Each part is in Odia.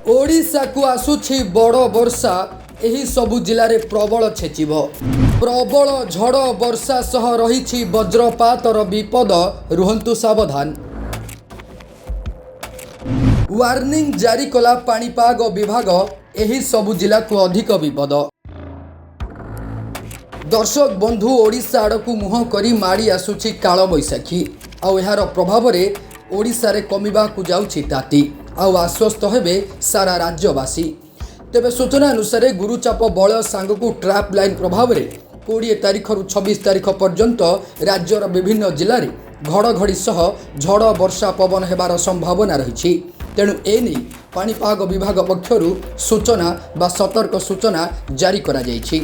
ଓଡ଼ିଶାକୁ ଆସୁଛି ବଡ଼ ବର୍ଷା। ଏହି ସବୁ ଜିଲ୍ଲାରେ ପ୍ରବଳ ଛେଚିବ। ପ୍ରବଳ ଝଡ଼ ବର୍ଷା ସହ ରହିଛି ବଜ୍ରପାତର ବିପଦ, ରୁହନ୍ତୁ ସାବଧାନ। ୱାର୍ଣ୍ଣିଂ ଜାରି କଲା ପାଣିପାଗ ବିଭାଗ। ଏହି ସବୁ ଜିଲ୍ଲାକୁ ଅଧିକ ବିପଦ। ଦର୍ଶକ ବନ୍ଧୁ, ଓଡ଼ିଶା ଆଡ଼କୁ ମୁହଁ କରି ମାଡ଼ି ଆସୁଛି କାଳବୈଶାଖୀ। ଆଉ ଏହାର ପ୍ରଭାବରେ ଓଡ଼ିଶାରେ କମିବାକୁ ଯାଉଛି ତାତି, ଆଉ ଆଶ୍ୱସ୍ତ ହେବେ ସାରା ରାଜ୍ୟବାସୀ। ତେବେ ସୂଚନା ଅନୁସାରେ, ଗୁରୁଚାପ ବଳୟ ସାଙ୍ଗକୁ ଟ୍ରାପ୍ ଲାଇନ୍ ପ୍ରଭାବରେ 20 ତାରିଖରୁ 26 ତାରିଖ ପର୍ଯ୍ୟନ୍ତ ରାଜ୍ୟର ବିଭିନ୍ନ ଜିଲ୍ଲାରେ ଘଡ଼ଘଡ଼ି ସହ ଝଡ଼ ବର୍ଷା ପବନ ହେବାର ସମ୍ଭାବନା ରହିଛି। ତେଣୁ ଏନେଇ ପାଣିପାଗ ବିଭାଗ ପକ୍ଷରୁ ସୂଚନା ବା ସତର୍କ ସୂଚନା ଜାରି କରାଯାଇଛି।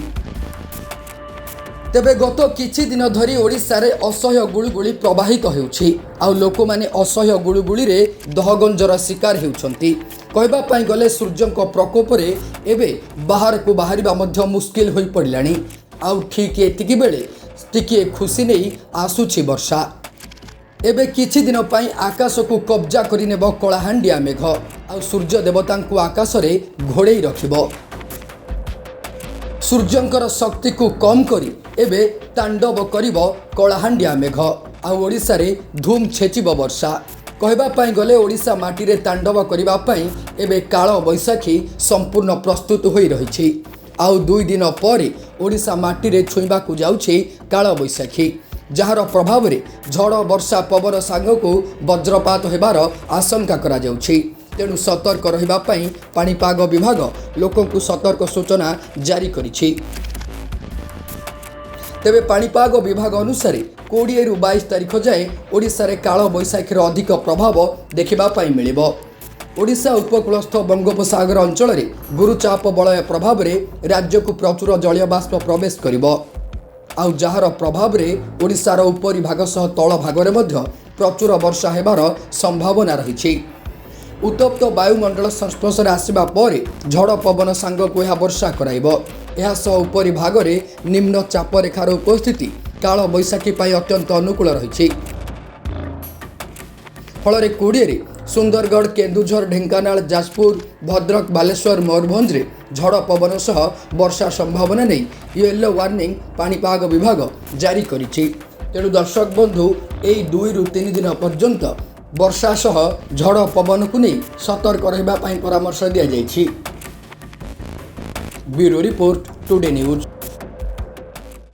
ତେବେ ଗତ କିଛି ଦିନ ଧରି ଓଡ଼ିଶାରେ ଅସହ୍ୟ ଗୁଳୁଗୁଳି ପ୍ରବାହିତ ହେଉଛି, ଆଉ ଲୋକମାନେ ଅସହ୍ୟ ଗୁଳୁଗୁଳିରେ ଦହଗଞ୍ଜର ଶିକାର ହେଉଛନ୍ତି। କହିବା ପାଇଁ ଗଲେ, ସୂର୍ଯ୍ୟଙ୍କ ପ୍ରକୋପରେ ଏବେ ବାହାରକୁ ବାହାରିବା ମଧ୍ୟ ମୁସ୍କିଲ ହୋଇପଡ଼ିଲାଣି। ଆଉ ଠିକ୍ ଏତିକି ବେଳେ ଟିକିଏ ଖୁସି ନେଇ ଆସୁଛି ବର୍ଷା। ଏବେ କିଛି ଦିନ ପାଇଁ ଆକାଶକୁ କବ୍ଜା କରିନେବ କଳାହାଣ୍ଡିଆ ମେଘ, ଆଉ ସୂର୍ଯ୍ୟ ଦେବତାଙ୍କୁ ଆକାଶରେ ଘୋଡ଼େଇ ରଖିବ। ସୂର୍ଯ୍ୟଙ୍କର ଶକ୍ତିକୁ କମ୍ କରି ଏବେ ତାଣ୍ଡବ କରିବ କଳାହାଣ୍ଡିଆ ମେଘ, ଆଉ ଓଡ଼ିଶାରେ ଧୁମ୍ ଛେଚିବ ବର୍ଷା। କହିବା ପାଇଁ ଗଲେ, ଓଡ଼ିଶା ମାଟିରେ ତାଣ୍ଡବ କରିବା ପାଇଁ ଏବେ କାଳ ବୈଶାଖୀ ସମ୍ପୂର୍ଣ୍ଣ ପ୍ରସ୍ତୁତ ହୋଇ ରହିଛି। ଆଉ 2 ଦିନ ପରେ ଓଡ଼ିଶା ମାଟିରେ ଛୁଇଁବାକୁ ଯାଉଛି କାଳବୈଶାଖୀ, ଯାହାର ପ୍ରଭାବରେ ଝଡ଼ ବର୍ଷା ପବନ ସାଙ୍ଗକୁ ବଜ୍ରପାତ ହେବାର ଆଶଙ୍କା କରାଯାଉଛି। ତେଣୁ ସତର୍କ ରହିବା ପାଇଁ ପାଣିପାଗ ବିଭାଗ ଲୋକଙ୍କୁ ସତର୍କ ସୂଚନା ଜାରି କରିଛି। ତେବେ ପାଣିପାଗ ବିଭାଗ ଅନୁସାରେ, 20ରୁ 22 ତାରିଖ ଯାଏଁ ଓଡ଼ିଶାରେ କାଳବୈଶାଖୀର ଅଧିକ ପ୍ରଭାବ ଦେଖିବା ପାଇଁ ମିଳିବ। ଓଡ଼ିଶା ଉପକୂଳସ୍ଥ ବଙ୍ଗୋପସାଗର ଅଞ୍ଚଳରେ ଗୁରୁଚାପ ବଳୟ ପ୍ରଭାବରେ ରାଜ୍ୟକୁ ପ୍ରଚୁର ଜଳୀୟବାଷ୍ପ ପ୍ରବେଶ କରିବ, ଆଉ ଯାହାର ପ୍ରଭାବରେ ଓଡ଼ିଶାର ଉପରି ଭାଗ ସହ ତଳ ଭାଗରେ ମଧ୍ୟ ପ୍ରଚୁର ବର୍ଷା ହେବାର ସମ୍ଭାବନା ରହିଛି। ଉତ୍ତପ୍ତ ବାୟୁମଣ୍ଡଳ ସଂସ୍ପର୍ଶରେ ଆସିବା ପରେ ଝଡ଼ ପବନ ସାଙ୍ଗକୁ ଏହା ବର୍ଷା କରାଇବ। ଏହା ସହ ଉପରି ଭାଗରେ ନିମ୍ନ ଚାପରେଖାର ଉପସ୍ଥିତି କାଳବୈଶାଖୀ ପାଇଁ ଅତ୍ୟନ୍ତ ଅନୁକୂଳ ରହିଛି। ଫଳରେ 20ରେ ସୁନ୍ଦରଗଡ଼, କେନ୍ଦୁଝର, ଢେଙ୍କାନାଳ, ଯାଜପୁର, ଭଦ୍ରକ, ବାଲେଶ୍ୱର, ମୟୂରଭଞ୍ଜରେ ଝଡ଼ ପବନ ସହ ବର୍ଷା ସମ୍ଭାବନା ନେଇ ୟେଲୋ ୱାର୍ଣ୍ଣିଂ ପାଣିପାଗ ବିଭାଗ ଜାରି କରିଛି। ତେଣୁ ଦର୍ଶକ ବନ୍ଧୁ, ଏଇ 2ରୁ 3 ଦିନ ପର୍ଯ୍ୟନ୍ତ ବର୍ଷା ସହ ଝଡ଼ ପବନକୁ ନେଇ ସତର୍କ ରହିବା ପାଇଁ ପରାମର୍ଶ ଦିଆଯାଇଛି। Bureau report, today news.